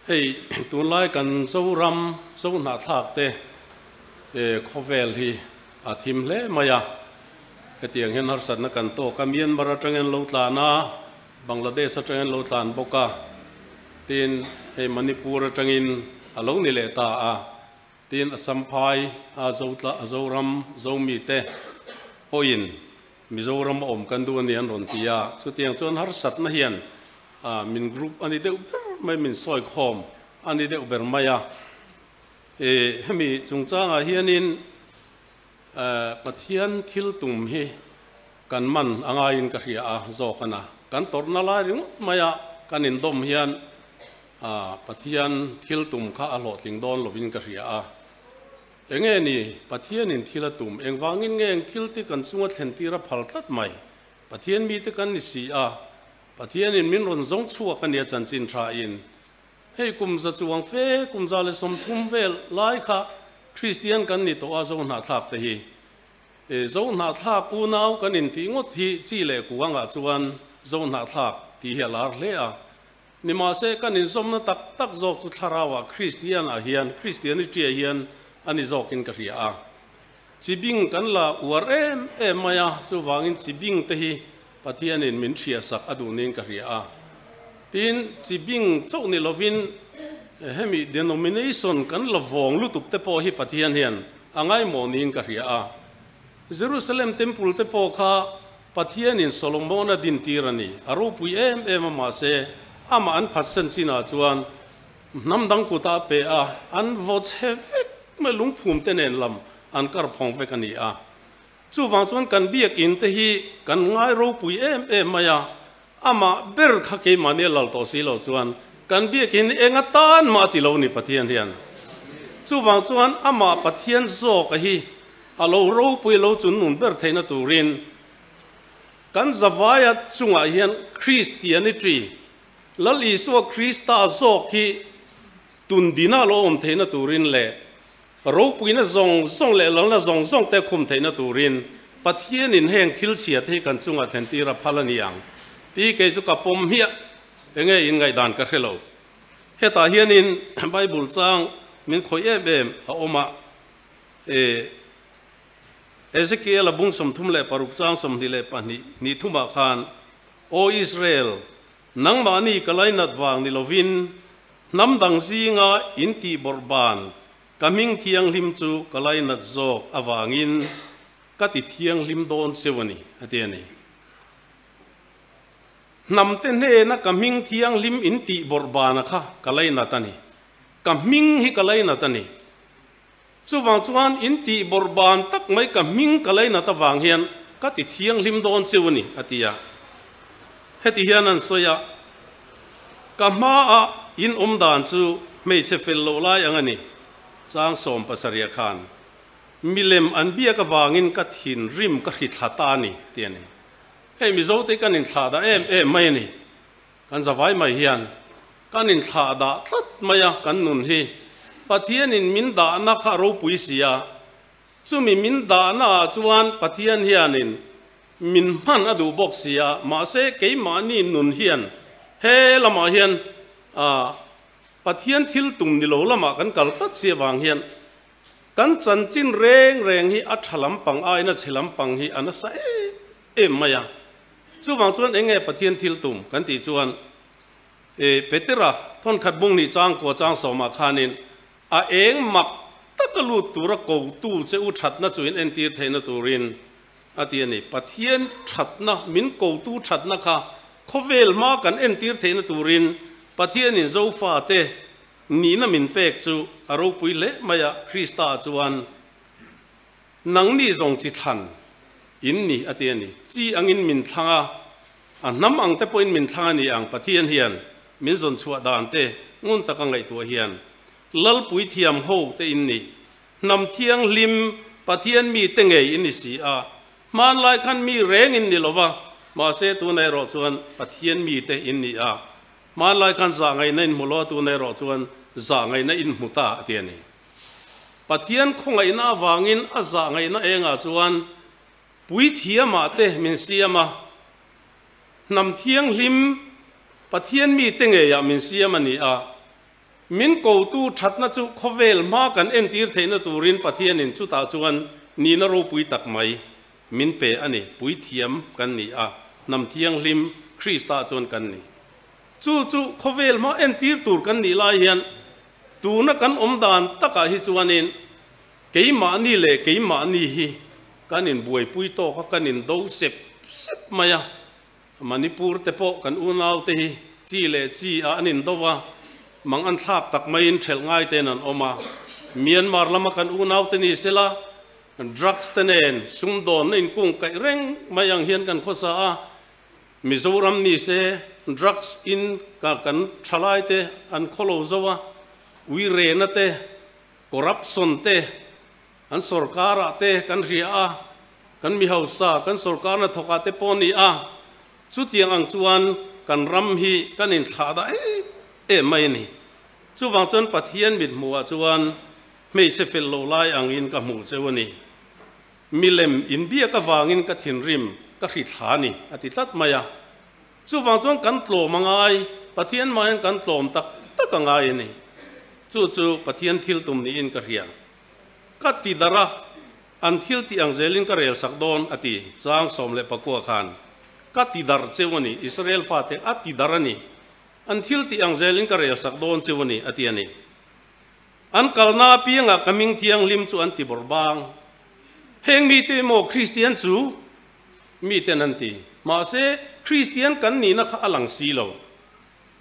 Hei tunlai kan Zoram Zohnahthlak te khawvel hi a thim hle mai a, hetiang hian harsatna kan tawk a, Myanmar atangin lo tlan a, Bangladesh atangin lo tlan bawk a, tin hei Manipur atangin a lo ni leh ta a, tin Assam phai a Zoram Zomi te pawhin Mizoram a awm kan duh a ni an rawn ti a, chutiang chuan harsatna hian min group a ni deuh ber mai, min sawi khawm a ni deuh ber mai a. Hemi chungchangah hianin Pathian thil tum hi kan man a ngaiin ka hria a, zawk a na. Kan tawrhna lai ringawt maia kan indawm hian Pathian thil tum kha a hlawhtling dawn lovin ka hria a. Enge ni, Pathianin thil a tum, engvangin nge eng thil te kan chunga thlen tir a phal tlat mai? Pathian mite kan ni si a, Pathianin min rawn zawng chhuak a nia chanchin tha in. Hei kum za chuang fe, kum 130 vel lai kha Kristian kan ni tawh a zo hnahthlak te hi. E, zo hnahthlak unau kan intih ngawt hi chi leh kuangah chuan zo hnahthlak tih hi a lar hle a. Nimahse, kan inzawmna tak tak zawk chu thlarauah Kristianah hian, Christianity-ah hian a ni zawkin ka hria a. Chibing kan la uar em em mai a, chuvangin chibing te hi Pathianin min hriatsak a duh niin ka hria a. Tin, chibing chauh ni lovin hemi denomination kan la vawng lutuk te pawh hi Pathian hian a ngaimawh niin ka hria a. Jerusalem Temple te pawh kha Pathianin Solomona dintir a ni. A ropui em em a, mahse, amah an phatsan chinah chuan hnam dang kutah a pe a, an vaw chhe vek mai, lungphum te nen lam an kar phawng vek a ni a. Chuvang chuan kan biakinn te hi kan ngai ropui em em mai a, amah ber kha keimahni a lal tawh si lo chuan kan biakinn eng atan mah a ti lo ni Pathian hian. Chuvang chuan amah Pathian zawka hi A lo ropui lo chu nun ber theihna turin kan zavaia chungah hian Christianity, Lal Isua Krista zawk hi tundina lo awm theihna turin leh ropuina zawng zawng leh lalna zawng zawng te khum theihna turin Pathianin heng thil chhia te hi kan chungah thlentir a phal a ni ang tih kei chu ka pawm hmiah. Enge in ngaihdan ka hre lo. Hetah hianin Bible chang min khawih em em a awm a. E Ezekiel-a bung 36 chang 22 ni thumah khan, Aw Israel, nangmahni ka lainat vang ni lovin, hnam dang zinga in tih bawrh ban ka hming thianghlim chu ka lainat zawk avangin ka ti thianghlim dawn cheu a ni, a ti a ni. Hnamte hnena ka hming thianghlim in tih bawrh bana kha ka lainat a ni. Ka hming hi ka lainat a ni. Chuvang chuan in tih bawrh ban tak mai ka hming ka lainat avang hian ka ti thianghlim dawn cheu a ni, a ti a. Heti hian an sawi a, Ka hmaah in awm dan chu hmeichhe fel loh lai ang a ni, chang 17 khan milem an biak avangin ka thinrim ka hri thla ta a ni, ti a ni. Hei Mizote kan inthlah dah em em mai a ni. Kan zavai mai hian kan inthlah dah tlat mai a, kan nun hi Pathianin min dahna kha a ropui si a, chumi min dahna ah chuan Pathian hianin min hman a duh bawk si a, mahse keimahni nun hian he lamah hian Pathian thil tum ni lo lamah kan kal tlat si avang hian kan chanchin reng reng hi a tha lampang aiin a chhe lampang hi a nasa em em mai a. Chuvang chuan eng nge Pathian thil tum kan tih chuan e Petera thawnkhat bung nih chang kua chang sawmah khanin a eng mak taka lut tura kotu che u thatna chu in entir theihna turin a ti a ni. Pathian thatna, min kotu thatna kha khawvel hma kan entir theihna turin Pathianin Zofate nihna min pek chu a ropui hle mai a, Krista chuan Nangni zawng chi thlan in ni a ti a ni. Chi angin min thlang a, a hnam ang te pawhin min thlang a ni ang Pathian hian min zawn chhuah dan te ngun taka ngaihtuah hian Lalpui thiam ho te in ni. Hnam thianghlim Pathian mi te ngei in ni si a, hmanlai khan mi reng in ni lo va, mahse tunah erawh chuan Pathian mi te in ni a, hmanlai khan zah ngaihna in hmu lo a, tunah erawh chuan zah ngaihna in hmu ta a ti a ni. Pathian khawngaihna avangin a zah ngaihna engah chuan puithiamah te min siam a, hnam thianghlim Pathian mite ngeiah min siam a ni a. Min kotu thatna chu khawvel hma kan entir theihna turin Pathianin chutah chuan nihna ropui tak mai min pe a ni. Puithiam kan ni a, hnam thianghlim Krista chuan kan ni. Chu chu khawvel hma entir tur kan nih lai hian tuna kan awm dan takah hi chuanin keimahni leh keimahni hi kan inbuaipui tawk a, kan indo sep sep mai a. Manipur te pawh kan unaute hi chi leh chi ah an indo a, mang an thlak tak maiin thelh ngai tein an awm a. Myanmar lama kan unaute ni sela drugs te nen sumdawnna inkung kaih reng mai ang hian kan khawsa a, Mizoram ni se drugs in ka kan thalai te an khawlo zo a, uirena te, corruption te, An sorkarah te kan hria a, kan mi hausa, kan sorkarna thawkah te pawh a ni a, chutiang ang chuan kan ram hi kan inthlah dah em em mai a ni. Chuvang chuan Pathian mithmuhah chuan hmeichhe fel lo lai angin ka hmuh cheu a ni. Milem inbiak avangin ka thinrim ka hrithla a ni, a ti tlat mai a. Chuvang chuan kan tlawm a ngai, Pathian mah hian kan tlawm tak tak a ngai a ni. Chu chu Pathian thil tum niin ka hria. Ka ti darh a, an thil tih ang zelin ka rel sak dawn, a ti. Chang 19 khan, Ka ti darh cheu a ni, Israel fate a ti darh a ni. An thil tih ang zelin ka rel sak dawn cheu a ni, a ti a ni. An kalna apiangah ka hming thianghlim chu an ti bawrh bang. Heng mite emaw Kristian chu miten an ti. Mahse, Kristian kan nihna kha a lang si lo.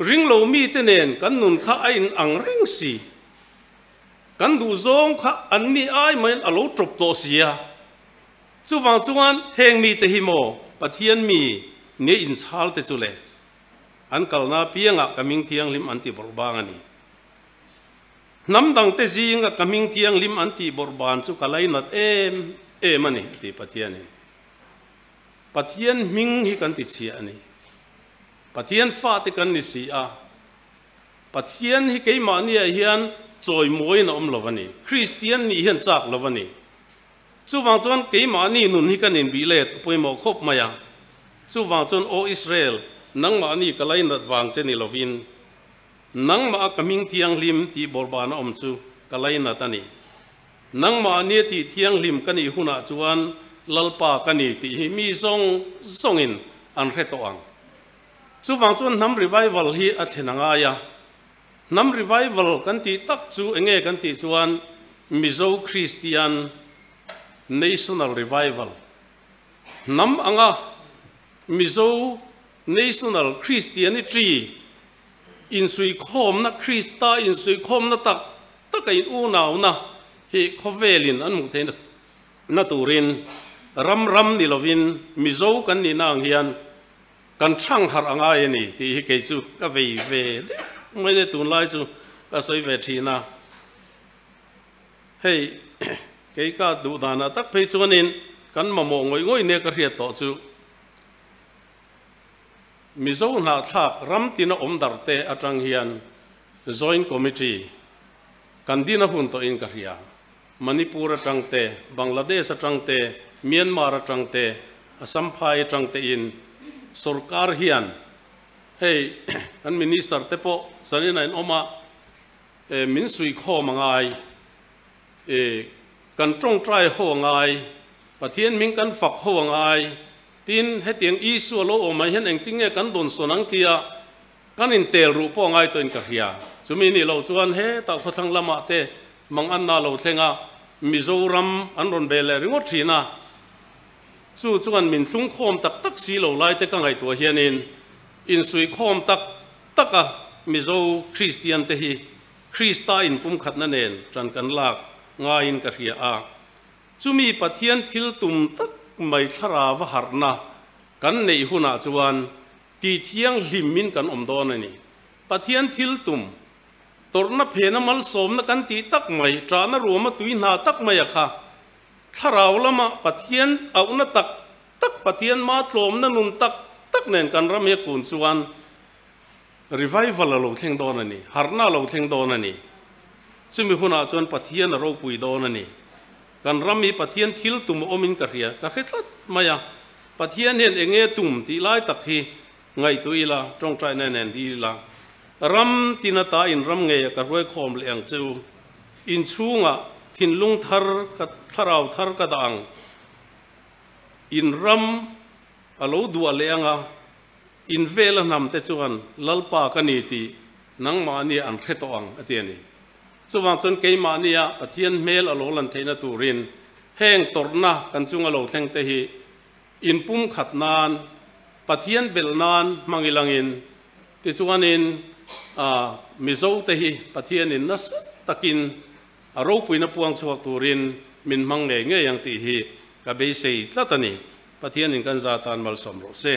Ringlo mite nen kan nun kha a inang reng si. Kan duhzawng kha an mi ai maiin a lo tawp tawh si a. Chuvang chuan heng mite hi maw Pathian mi nia inchhal te chu le? An kalna apiangah ka hming thianghlim an ti bawrh bang a ni. Hnam dangte zinga ka hming thianghlim an tih bawrh ban chu ka lainat em em a ni, a ti Pathianin. Pathian hming hi kan ti chhiah a ni. Pathian fate kan ni si a. Pathian hi keimahniah hian chawimawiin a awm lo a ni. Kristian nih hian chak lo a ni. Chuvang chuan keimahni nun hi kan inbih let a pawimawh khawp mai a. Chuvang chuan Aw Israel, nangmahni ka lainat vang che ni lovin, nangmah a ka hming thianghlim tih bawrhbana awm chu ka lainat a ni. Nangmahnia tih thianghlim ka nih hunah chuan Lalpa ka ni tih hi mi zawng zawngin an hre tawh ang. Chuvang chuan hnam revival hi a thlen a ngai a. Hnam revival kan tih tak chu enge kan tih chuan Mizo Kristian National Revival, hnam anga Mizo National Christianity insuikhawmna, Krista insuikhawmna tak taka in unauna hi khawvelin an hmuh theihna na turin ram ram ni lovin Mizo kan nihna ang hian Kan chhang harh a ngai a ni tih hi kei chu ka vei ve deuh mai le tunlai chu ka sawi ve thin a. Hei kei ka duh danah tak phei chuanin kan mamawh ngawih ngawih nia ka hriat tawh chu Mizo hnahthlak ram tina awm darh te atang hian Joint Committee kan din a hun tawhin ka hria. Manipur atang te, Bangladesh atang te, Myanmar atang te, Assam phai atang te in sorkar hian hei kan minister te pawh zanin a in awm a, min suikhawm a ngai, kan tawngtai ho a ngai, Pathian hming kan fak ho a ngai, tin hetiang issue a lo awm ah hian engtin nge kan dawnsawn ang tia Kan intel ruh pawh ngai tawhin ka hria. Chumi nih loh chuan hetah khawthlang lamah te mang anna lo thleng a, Mizoram an rawn ve leh ringawt thin a. Chu chuan min thlungkhawm tak tak si lo lai te ka ngaihtuah hianin insuihkhawm tak tak a Mizo Kristian te hi Krista inpumkhatna nen ṭan kan lak ngaiin ka hria a. Chumi Pathian thil tum tak mai thlarau a harhna kan neih hunah chuan Ti thianghlimin kan awm dawn a ni. Pathian thil tum, tawrhna phena malsawmna kan tih tak mai, ṭahna ruama tui hna tak mai a kha. Thlarau lama Pathian auhna tak tak, Pathian ma tlawmna nun tak tak nen kan ram hi a kun chuan revival a lo thleng dawn a ni, harhna a lo thleng dawn a ni. Chumi hunah chuan Pathian a ropui dawn a ni. Kan ram hi Pathian thil tum a awmin ka hria, ka hre tlat mai a. Pathian hian eng nge tum tih lai tak hi ngaihtuah ila, tawngtaina nen dil ila. Ram tin ata in ram ngeia ka hruai khawm leh ang che u. In chhungah thinlung thar ka thlarau thar ka dah ang. In ram a lo duah leh ang a, in vela hnam te chuan Lalpa ka ni tih nangmahnia an hre tawh ang, a ti a ni. Chuvang chuan keimahnia Pathian hmel a lo lan theihna turin heng tawrhna kan chunga lo thleng te hi inpumkhat nan, Pathian belh nan hmang ilangin, tichuanin Mizo te hi Pathianin nasa takin a ropuina puang chhuak turin min hmang ngei ngei ang tih hi ka beisei tlat a ni. Pathianin kan za tan malsawm rawh se.